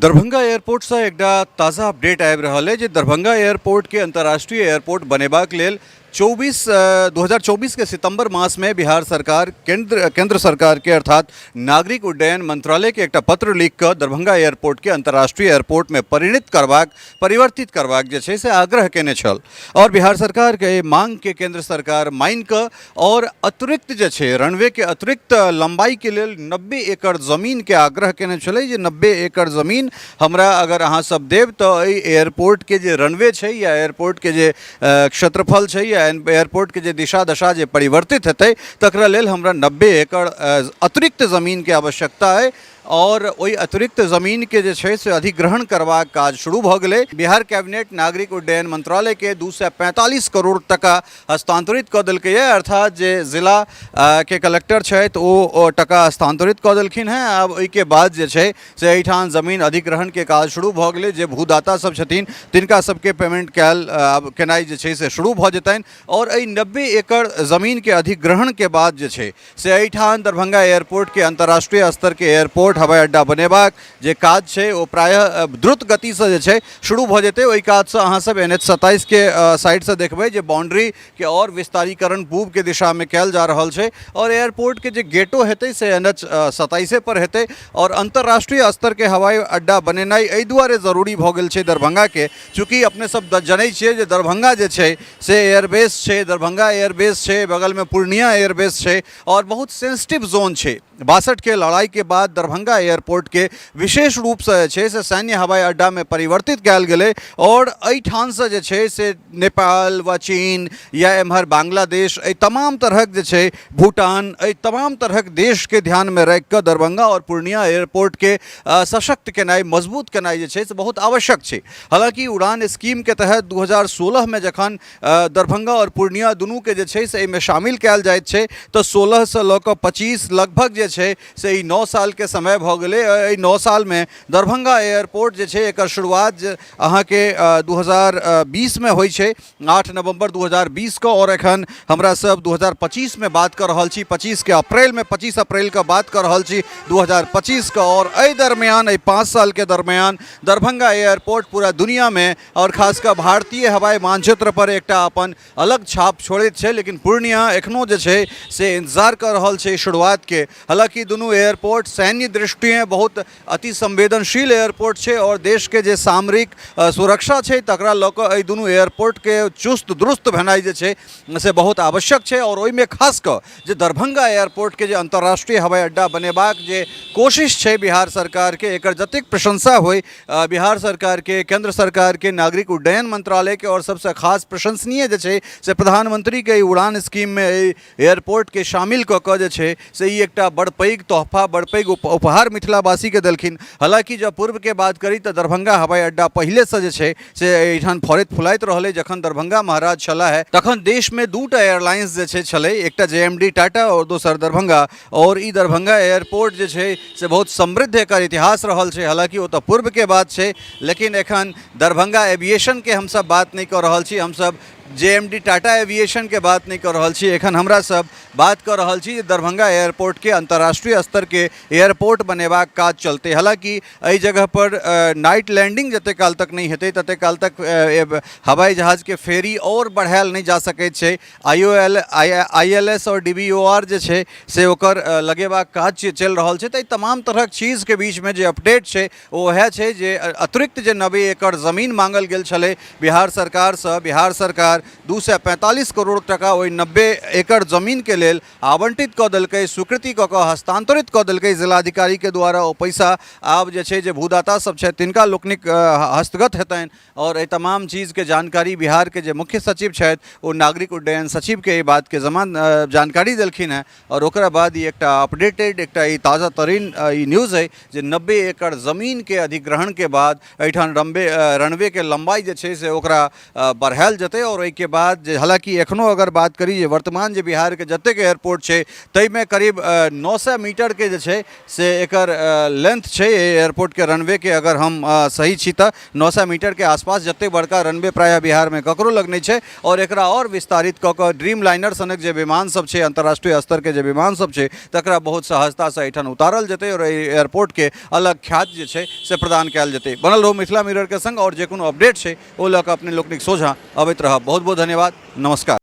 दरभंगा एयरपोर्टसँ एकटा ताजा अपडेट आबि रहल अइ जे दरभंगा एयरपोर्टके अन्तर्राष्ट्रीय एयरपोर्ट बनेबाक लेल 2024के सितम्बर मासमे बिहार सरकार केन्द्र केन्द्र सरकारके अर्थात नागरिक उड्डयन मंत्रालयके एकटा पत्र लिखि कऽ दरभंगा एयरपोर्टके अन्तर्राष्ट्रीय एयरपोर्टमे परिणित करबाक परिवर्तित करबाक जे छै से आग्रह केने छल। आओर बिहार सरकारके एहि माँगके केन्द्र सरकार मानि कऽ आओर अतिरिक्त जे छै रनवेके अतिरिक्त लम्बाइके लेल 90 एकड़ जमीनके आग्रह केने छलै जे 90 एकड़ जमीन हमरा अगर अहाँ सब देब तऽ एहि एयरपोर्टके जे रनवे छै या एयरपोर्टके जे क्षेत्रफल छै या एयरपोर्टके जे दिशा दशा जे परिवर्तित हेतै तकरा लेल हमरा 90 एकड़ अतिरिक्त जमीनके आवश्यकता अइ। आओर ओहि अतिरिक्त जमीनके जे छै से अधिग्रहण करबाक काज शुरू भऽ गेलै। बिहार कैबिनेट नागरिक उड्डयन मंत्रालयके 245 करोड़ टका हस्तांतरित कऽ देलकैए, अर्थात जे जिला के कलेक्टर छथि ओ टका हस्तांतरित कऽ देलखिन हेँ। आब ओहिके बाद जे छै से एहिठाम जमीन अधिग्रहणके काज शुरू भऽ गेलै। जे भूदाता सब छथिन तिनका सबके पेमेंट कयल आब केनाइ जे छै से शुरू भऽ जेतनि। आओर एहि 90 एकड़ जमीनके अधिग्रहणके बाद जे छै से एहिठाम दरभंगा एयरपोर्टके अंतर्राष्ट्रीय स्तरके एयरपोर्ट हवाई अड्डा बनेबाक जे काज छै ओ प्रायः द्रुत गतिसँ जे छै शुरू भऽ जेतै। ओहि काजसँ अहाँ सब एन एच 27के साइडसँ देखबै जे बाउंड्रीके आओर विस्तारीकरण पूबके दिशामे कयल जा रहल छै आओर एयरपोर्टके जे गेटो हेतै से एन एच 27 पर हेतै। आओर अंतर्राष्ट्रीय स्तरके हवाई अड्डा बनेनाइ एहि दुआरे जरूरी भऽ गेल छै दरभंगाके, चूँकि अपने सब जनै छियै जे दरभंगा जे छै से एयरबेस छै, दरभंगा एयरबेस छै, बगलमे पूर्णिया एयरबेस छै आओर बहुत सेंसिटिव जोन छै। 62के लड़ाइके बाद दरभंगा एयरपोर्टके विशेष रूपसँ जे छै से सैन्य हवाई अड्डामे परिवर्तित कयल गेलै आओर एहिठामसँ जे छै से नेपाल वा चीन या एम्हर बांग्लादेश एहि तमाम तरहक जे छै भूटान एहि तमाम तरहक देशके ध्यानमे राखि कऽ दरभंगा आओर पूर्णिया एयरपोर्टके सशक्त केनाइ मजबूत केनाइ जे छै से बहुत आवश्यक छै। हालाँकि उड़ान स्कीमके तहत 2016 मे जखन दरभंगा आओर पूर्णिया दुनूके जे छै से एहिमे शामिल कयल जाइत छै तऽ 16सँ लऽ कऽ 25 लगभग जे छै से ई 9 सालके समय भऽ गेलै। एहि 9 सालमे दरभंगा एयरपोर्ट जे छै एकर शुरुआत जे अहाँके 2020 मे होइ छै, 8 नवम्बर 2020 के, आओर एखन हमरा सब 2025 मे बात कऽ रहल छी, 25 के अप्रैलमे, 25 अप्रैलके बात कऽ रहल छी 2025 के। आओर एहि दरमियान, एहि 5 सालके दरमियान दरभंगा एयरपोर्ट पूरा दुनियामे आओर खास कऽ भारतीय हवाई मानचित्र पर एकटा अपन अलग छाप छोड़ैत छै। लेकिन पूर्णिया एखनो जे छै से इंतजार कऽ रहल छै शुरुआतके। हालाँकि दुनू एयरपोर्ट सैन्य दृष्टिए बहुत अति संवेदनशील एयरपोर्ट छै आओर देशके जे सामरिक सुरक्षा छै तकरा लऽ कऽ एहि दुनू एयरपोर्टके चुस्त दुरुस्त भेनाइ जे छै से बहुत आवश्यक छै। आओर ओहिमे खास कऽ जे दरभंगा एयरपोर्टके जे अंतर्राष्ट्रीय हवाई अड्डा बनेबाक जे कोशिश छै बिहार सरकारके, एकर जतेक प्रशंसा होइ बिहार सरकारके, केंद्र सरकारके, नागरिक उड्डयन मंत्रालयके, आओर सबसँ खास प्रशंसनीय जे छै से प्रधानमंत्रीके एहि उड़ान स्कीममे एहि एयरपोर्टके शामिल कऽ कऽ जे छै से ई एकटा बड़ पैघ तोहफा, बड़ पैघ उपहार मिथिलावासीके देलखिन। हालाँकि जँ पूर्वके बात करी तऽ दरभंगा हवाई अड्डा पहिलेसँ जे छै से एहिठाम फड़ैत फुलाइत रहलै। जखन दरभंगा महाराज छलाह है तखन देशमे 2टा एयरलाइंस जे छै छलै, एकटा जे एम डी टाटा आओर दोसर दरभंगा। आओर ई दरभंगा एयरपोर्ट जे छै से बहुत समृद्ध एकर इतिहास रहल छै। हालाँकि ओ तऽ पूर्वके बात छै, लेकिन एखन दरभंगा एविएशनके हमसब बात नहि कऽ रहल छी, हमसब जे एम डी टाटा एविएशनके बात नहि कऽ रहल छी, एखन हमरा सब बात कऽ रहल छी जे दरभंगा एयरपोर्टके अंतर्राष्ट्रीय स्तरके एयरपोर्ट बनेबाक काज चलतै। हालाँकि एहि जगह पर नाइट लैंडिंग जते काल तक नहि हेतै तते काल तक हवाई जहाजके फेरी आओर बढ़ायल नहि जा सकैत छै। I O L I L S आओर D B O R J छै से ओकर लगेबाक काज चलि रहल छै। तऽ एहि तमाम तरहक चीजके बीचमे जे अपडेट छै ओ वएह छै जे अतिरिक्त जे 90 एकड़ जमीन मांगल गेल छलै बिहार सरकारसँ, बिहार सरकार 245 करोड़ टका ओहि 90 एकड़ जमीनके लेल आवंटित कऽ देलकै, स्वीकृति कऽ कऽ हस्तांतरित कऽ देलकै जिलाधिकारीके द्वारा। ओ पैसा आब जे छै जे भूदाता सब छथि तिनका लोकनिक हस्तगत हेतनि। आओर एहि तमाम चीजके जानकारी बिहारके जे मुख्य सचिव छथि ओ नागरिक उड्डयन सचिवके एहि बातके जानकारी देलखिन हेँ। आओर ओकरा बाद ई एकटा अपडेटेड एकटा ई ताज़ा तरीन ई न्यूज़ है जे 90 एकड़ जमीनके अधिग्रहणके बाद एहिठाम रनवेके लम्बाइ जे छै से ओकरा बढ़ायल जेतै। आओर ओहिके बाद जे हालाँकि एखनो अगर बात करी जे वर्तमान जे बिहारके जतेक एयरपोर्ट छै ताहिमे करीब 900 मीटरके जे छै से एकर लेंथ छै एहि एयरपोर्टके रनवेके। अगर हम सही छी तऽ 900 मीटरके आसपास जतेक बड़का रनवे प्रायः बिहारमे ककरो लग नहि छै। आओर एकरा आओर विस्तारित कऽ कऽ ड्रीम लाइनर सनक जे विमान सब छै, अंतर्राष्ट्रीय स्तरके जे विमान सब छै, तकरा बहुत सहजतासँ एहिठाम उतारल जेतै आओर एहि एयरपोर्टके अलग ख्याति जे छै से प्रदान कयल जेतै। बनल रहू मिथिला मिररके संग आओर जे कोनो अपडेट छै ओ लऽ कऽ अपने लोकनिक सोझाँ अबैत रहब। बहुत बहुत धन्यवाद, नमस्कार।